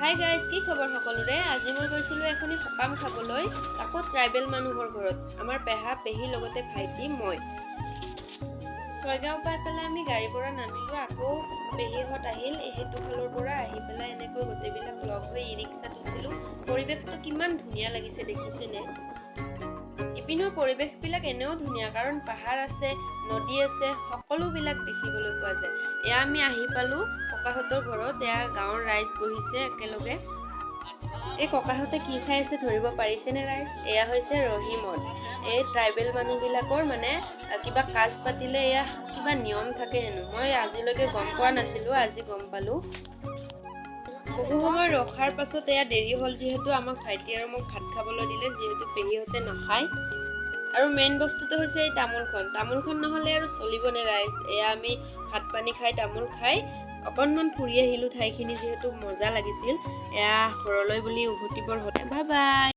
Hi guys, কি খবৰ সকলোৰে? আজি মই গৈছিলোঁ এখনি সকাম খাবলৈ, তাকো ট্ৰাইবেল মানুহৰ ঘৰত। আমাৰ পেহা, পেহী, লগতে ভাইটি, মই। ছয়গাঁও পাই পেলাই আমি গাড়ীৰ পৰা নামিলোঁ। আকৌ পেহীহঁত আহিল সেইটো ফালৰ পৰা। আহি পেলাই এনেকৈ গোটেইবিলাক লগ হৈ ই ৰিক্সাত উঠিলোঁ। পৰিৱেশটো কিমান ধুনীয়া লাগিছে দেখিছেনে? ইপিনৰ পৰিৱেশবিলাক এনেও ধুনীয়া, কাৰণ পাহাৰ আছে, নদী আছে, সকলোবিলাক দেখিবলৈ পোৱা যায়। এয়া আমি আহি পালোঁ ককাহঁতৰ ঘৰত। এয়া গাঁৱৰ ৰাইজ বহিছে একেলগে। এই ককাহঁতে কি খাই আছে ধৰিব পাৰিছেনে ৰাইজ? এয়া হৈছে ৰহি মদ। এই ট্ৰাইবেল মানুহবিলাকৰ মানে কিবা কাজ পাতিলে এয়া কিবা নিয়ম থাকে হেনো। মই আজিলৈকে গম পোৱা নাছিলোঁ, আজি গম পালোঁ। বহু সময় ৰখাৰ পাছত এয়া দেৰি হ'ল যিহেতু আমাক ভাইটি আৰু মোক ভাত খাবলৈ দিলে, যিহেতু পেহীহঁতে নাখায়। আৰু মেইন বস্তুটো হৈছে এই তামোলখন। তামোলখন নহ'লে আৰু চলিবনে ৰাইজ? এয়া আমি ভাত পানী খাই, তামোল খাই অকণমান ফুৰি আহিলোঁ ঠাইখিনি, যিহেতু মজা লাগিছিল। এয়া ঘৰলৈ বুলি উভতিবৰ হ'লে। Bye bye.